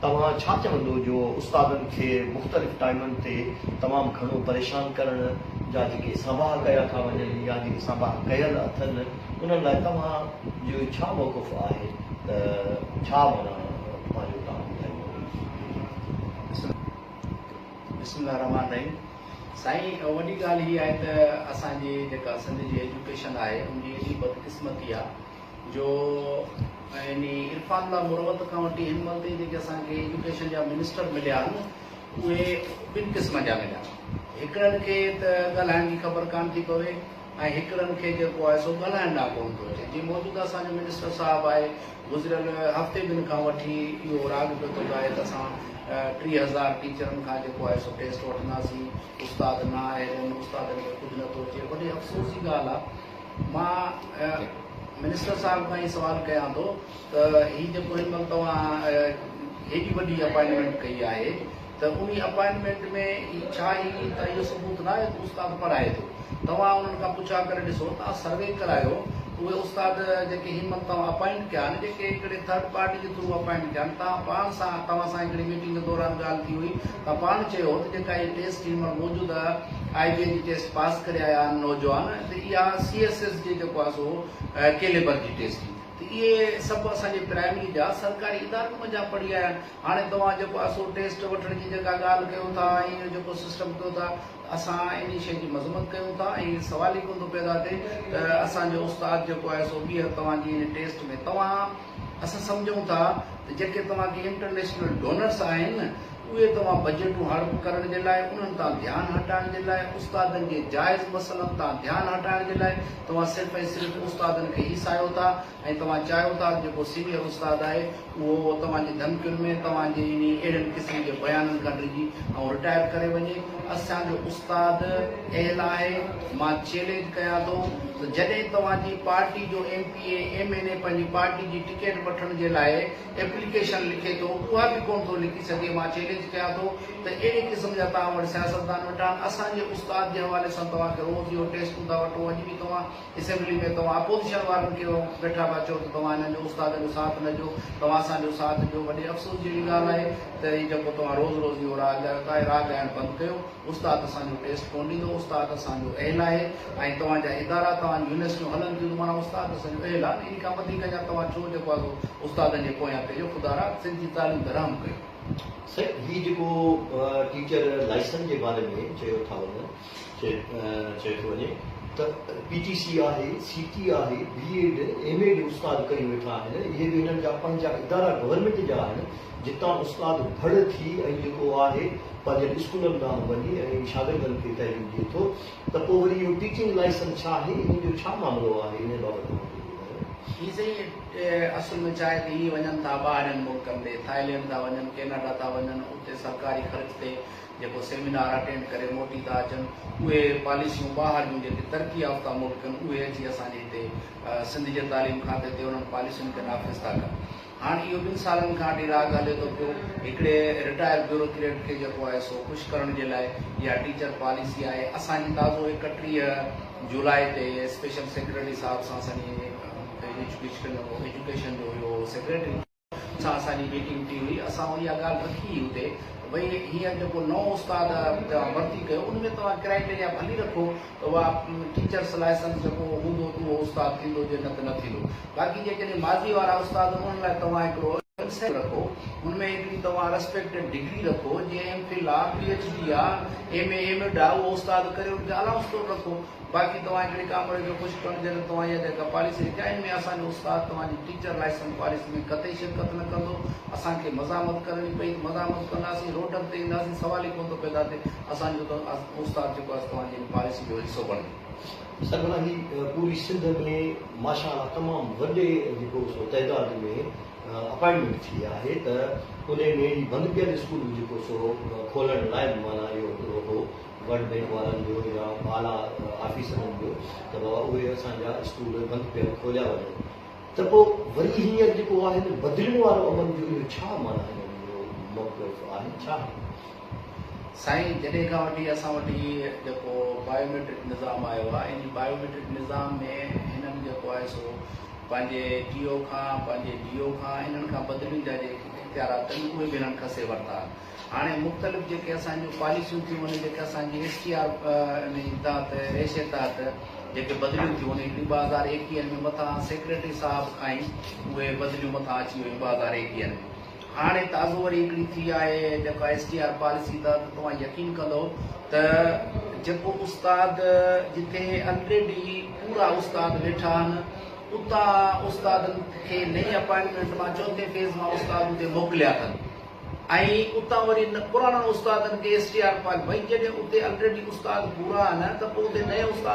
توهان ڇا چوندو جو استادن کي مختلف ٽائيمن تي تمام گهڻو پريشان ڪرڻ جا جيڪي سانباها ڪيا ٿا وڃن يا جيڪي سانباها ڪيل اٿن انهن لاء توهان جو ڇا موقف آهي ته ڇا معنيٰ پنهنجو توهان ٻڌائيندو. بسم الله الرحمٰن الرحيم سائين وڏي ڳالهه هي آهي ته اسان جي جيڪا سنڌ جي ايجوڪيشن آهي ان جي ايڏي بدقسمتي آهي جو يعني عرفان الله مروت کان وٺي هن مهل تائين جيڪي اسان کي ايجوڪيشن جا منسٽر مليا آهن اهي ٻن قسمن جا مليا هڪڙن کي ته ڳالهائڻ جي خبر ڪانه ٿي پوي ۽ هڪڙن کي جيڪو آهي سو ڳالهائڻ ڏانهن ڪونه ٿو اچي جيئن موجوده اسان جو منسٽر صاحب آهي گذريل هفتي ٻن کان وٺي اهو راڳ پيو ٿو ڳائي ته اسان 3000 ٽيچرن کان جيڪو آهي سو ٽيسٽ وٺنداسين استاد نه آهن استادن کي ڪجهه نٿو اچي وڏي افسوس جي ڳالهه آهي مان منسٽر صاحب کان هي سوال ڪيان ٿو ته هي جيڪو هن مهل توهان هيڏي وڏي اپائنٽمينٽ ڪئي آهي ته انهي اپائنٽمينٽ ۾ ڇا هي ته اهو ثبوت نه آهي ته استاد پڙهائي ٿو توهان انهن کان پڇا ڪري ڏسو توهان سروي ڪرايو اهي استاد جيڪي هن مهل توهان اپائنٽ ڪيا آهن جيڪي هڪڙي ٿرڊ پارٽي جي ٿرو اپائنٽ ڪيا آهن توهان پاڻ سان توهان سان هڪڙي ميٽنگ جي دوران ڳالهه ٿي هئي توهان پاڻ چيو هو ته جيڪا هي ٽيسٽ هن مهل موجوده آء بي اي جي ٽيسٽ پاس ڪري آيا آهن نوجوان ته اها سي ايس ايس جي جيڪو آهي سو ڪيليبر جي ٽيسٽ ٿي ته اهي سڀ اسان جي پرائمري جا سرڪاري ادارن منجهان پڙهي آيا آهن هاڻي توهان جيڪو آهي سو ٽيسٽ وٺڻ جي جيڪا ڳالهه ڪيو ٿا ۽ اهو جيڪو سسٽم ڪيو ٿا اسان انهي شيء جي مذمت ڪيون ٿا ۽ سوال ئي ڪونه ٿو پيدا ٿئي ته اسان جو استاد جيڪو آهي سو ٻيهر توهان جي ان ٽيسٽ ۾ توهان اسان سمجهون ٿا ته جيڪي توهان کي انٽرنيشنل ڊونرس آهن اهي توهان بجيٽون هڙپ ڪرڻ جي لاء انهن تان ڌيان هٽائڻ جي لاء استادن جي جائز مسئلن تان ڌيان هٽائڻ جي لاء توهان صرف ۽ صرف استادن کي هيسايو ٿا ۽ توهان چاهيو ٿا ته جيڪو سينيئر استاد آهي اهو توهان جي ڌمڪين ۾ توهان جي انهي اهڙن قسم جي بيانن کان ڊڄي ۽ رٽائر ڪري وڃي. اسان جو استاد اهل آهي مان چئلينج ڪيان ٿو ته جڏهن توهان جي پارٽي جو M P A M N A پنهنجي پارٽي جي ٽڪيٽ وٺڻ جي لاء ايپليڪيشن لکي ٿو اها به ڪونه ٿو لکي سگهي مان چئلينج ڪيان ٿو ته اهڙي قسم جا توهان وٽ سياستدان ويٺا آهن اسان جي استاد جي حوالي سان توهان کي روز اهو ٽيسٽون ٿا وٺو اڄ به توهان اسيمبلي ۾ توهان اپوزيشن وارن کي ويٺا پيا چئو ته توهان هنن جو استادن جو ساٿ نه ڏيو توهان اسان جو ساٿ ڏيو وڏي افسوس جهڙي ڳالهه آهي ته هي جيڪو توهان روز روز اهو راڳ ڳايو ٿا اهي راڳ ڳائڻ بند ڪيو استاد اسان جو ٽيسٽ ڪونه ڏيندو استاد اسان جو اهل آهي ۽ توهان جا ادارا توهان جون يونيورسٽيون هلن ٿيون ته معنيٰ استاد اسان جو اهل آهي نه ان کان وڌيڪ اڃا توهان ڇو جيڪو آهي سو استادن جي پويان پئجو خدارا سنڌ جي تعليم تي رحم ڪيو. سائين هي جيڪو ٽيچر لائسنس جي باري ۾ چيو ٿا وڃن چيو ٿو وڃي ته پي ٽي سي آهي سي ٽي آهي بي ايڊ ايم ايڊ استاد ڪري ويٺا آهن اهي به هنن جا پنهنجا ادارا گورنمينٽ جا آهن جتان استاد ڀڙ ٿي ۽ جيڪو آهي پنهنجن اسڪولن ڏانهن وڃي ۽ شاگردن کي تعليم ڏئي ٿو ته پوء وري اهو ٽيچنگ لائسنس ڇا آهي انهي جو ڇا معاملو آهي انهي بابت اوهان ڪجهه ٻڌايو. هي سائين اصل ۾ ڇا آهي ته هي وڃن ٿا ٻاهرين ملڪن ڏي ٿائلينڊ ٿا وڃن ڪيناڊا ٿا وڃن اتي سرڪاري خرچ تي جيڪو سيمينار اٽينڊ ڪري موٽي ٿا اچن اهي پاليسيون ٻاهر جون جيڪي ترقي يافته ملڪ آهن اهي اچي اسان جي هتي سنڌ جي تعليم کاتي تي انهن پاليسين کي نافذ ٿا ڪن. هاڻ اهو ٻن سالن کان وٺي راڳ هلي ٿو پيو. هڪڙي رٽائر بيوروڪريٽ کي جيڪو آهي سو خوش ڪرڻ جي لاء اها ٽيچر پاليسي آهي. اسان جي تازو 31 جولاء تي اسپيشل سيڪريٽري صاحب سان اسان جي ايجوڪيشن جو اهو سيڪريٽري سان اسان جي ميٽنگ ٿي هئي. اسان اها ڳالهه رکي هئي اتي ته ڀئي هينئر جيڪو نئون استاد توهان ڀرتي ڪيو ان ۾ توهان ڪرائيٽيريا ڀلي رکو ته اها ٽيچرس لائسنس جيڪو هوندو ته اهو استاد ٿيندو جي نه ته نه ٿيندو. باقي جيڪڏهن ماضي وارا استاد انهن لاء توهان هڪڙو انسينٽو رکو ان ۾ هڪڙي توهان رسپيڪٽيڊ ڊگري رکو جيئن ايم فل آ، پي ايڇ ڊي آ، ايم اي ايم ايڊ آ اهو استاد ڪري ان کي الائونس طور رکو باقي توهان هڪڙي ڪاموري کي خوش ڪرڻ جي لاء توهان اها جيڪا پاليسي رکي آ ان ۾ اسان جو استاد توهان جي ٽيچر لائسنس پاليسي ۾ قطعي شرڪت نه ڪندو اسان کي مزاحمت ڪرڻي پئي ته مزاحمت ڪنداسين روڊن تي اينداسين سوال ئي ڪونه ٿو پيدا ٿئي اسان جو ته استاد جيڪو آهي سو توهان جي ان پاليسي جو حصو بڻجي. سر ڀلا هي پوري سنڌ ۾ ماشاء الله تمام وڏي جيڪو سو تعداد ۾ اپائنٽمينٽ ٿي آهي ته انهي ۾ هي بند پيل اسڪول به جيڪو سو کولڻ لاء به معنيٰ اهو هڪڙو هو ورلڊ بينڪ وارن جو يا اعليٰ آفيسرن جو ته بابا اهي اسان جا اسڪول بند پيل کوليا وڃن ته پوء وري هينئر جيڪو آهي نه بدلڻ وارو عمل جو اهو ڇا معنيٰ هنن جو موقف آهي ڇا آهي؟ سائين جڏهن کان وٺي اسان وٽ هي جيڪو بايوميٽرڪ نظام آيو آهي انهي بايوميٽرڪ نظام ۾ هنن جيڪو آهي سو پنهنجي ٽي او کان پنهنجي ڊي او کان انهن کان بدلين جا جيڪي اختيارات آهن اهي به هنن کسي ورتا آهن. هاڻي مختلف جيڪي اسان جون پاليسيون ٿيون وڃن جيڪي اسان جي ايس ٽي آر انهي تحت ريشي تحت جيڪي بدليون ٿيون وڃن هڪڙي 2021 ۾ مٿان سيڪريٽري صاحب کان ئي اهي بدليون مٿان اچي ويون 2021 ۾ هاڻي تازو وري هڪڙي ٿي آهي جيڪا ايس ٽي آر پاليسي تحت توهان يقين ڪندو ته جيڪو استاد جتي الريڊي پورا استاد ويٺا آهن اتان استادن کي نئين اپائنٽمينٽ مان چوٿين فيز مان استاد اتي موڪليا اٿن ۽ اتان وري پراڻن استادن کي ايس ٽي آر پال ڀئي جڏهن اتي الريڊي استاد پورا آهن ته پوء اتي نئين استاد.